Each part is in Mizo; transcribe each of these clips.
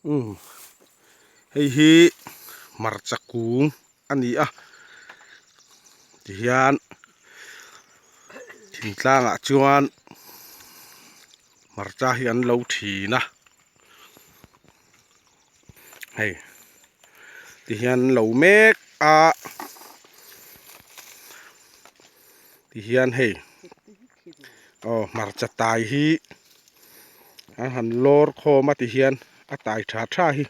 Umm hei hi hmarcha kung a ni a tihian thingtlang ah chuan hmarcha hi an lo thin a hei tihian an lo mek a tihian hei aw hmarcha tai hi an han lawr khawm a ti hian a tai tha tha hi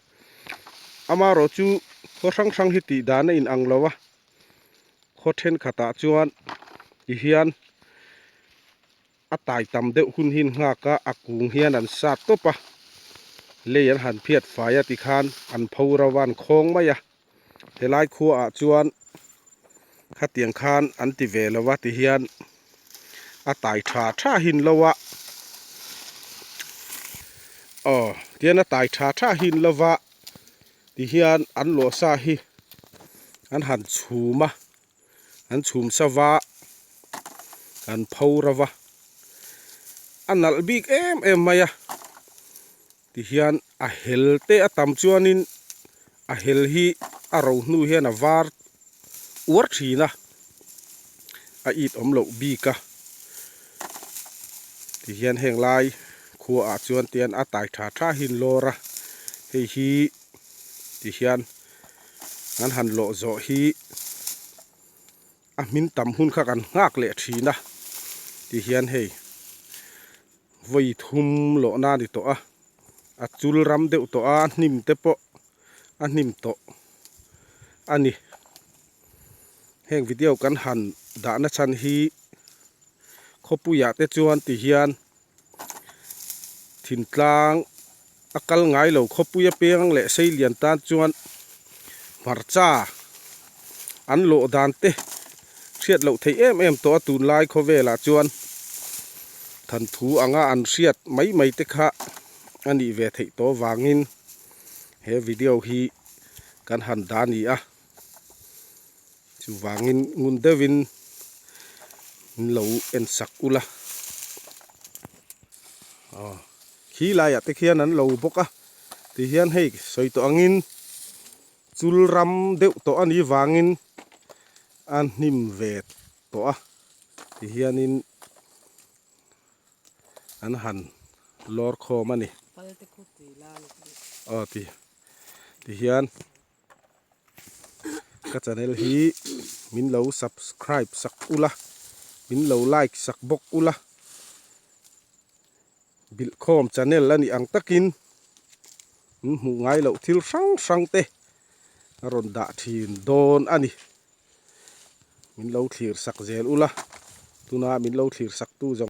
amaherawh chu khaw hrang hrang hi tih dan a in ang lo a khaw thenkhatah chuan ti hian a tai tam deuh hun hi an nghak a a kung hian an sat tawp a lei an han phiat fai a tikhan an pho ro a an khawng mai a helai khuaah chuan khatiang khan an ti ve lo a ti hian a tai tha tha hin lo a aw tihian a tai tha tha hin lo va ti hian an lawh sa hi an han chhum a an chhum sa va an pho ro va a nalh bik em em mai a. Tihian a hel te a tam chuanin a hel hi a ro hnu hian a var uar thin a, a it awm loh bik a. Tihian heng lai khua ah chuan tian a tai tha tha hi an lawr a, hei hi tihian an han lawh zawh hi a hmin tam hun kha kan nghak leh thin a tihian hei. Vawi thum lawhna a ni tawh a, a chul ram deuh tawh a, a hnim te pawh a hnim tawh a ni. Heng video kan han dahna chhan hi khawpuiah te chuan ti hian thintlang a kal ngai lo khawpui apiang leh seilian tan chuan hmarcha an lawh dan te hriat loh theih em em tawh a tunlai khawvelah chuan thanthu anga an hriat mai mai te kha a nih ve theih tawh vangin he video hi kan han dah a ni a chuvangin ngun deuhin min lo en sak ula aw. Khi laiah te khian an lo bawk a, tihian hei sawi tawh angin chul ram deuh tawh a nih vangin a hnim ve tawh a, tihianin an han lawr khawm a ni. Aw ti tihian ka channel hi min lo subscribe sak ula, min lo like sak bawk ula. Bilhkhawm channel a nih ang takin min hmuh ngai loh thil hrang hrang te a rawn dah thin dawn a ni. Min lo thlir sak zel ula, tuna min lo thlir sak tu zawng.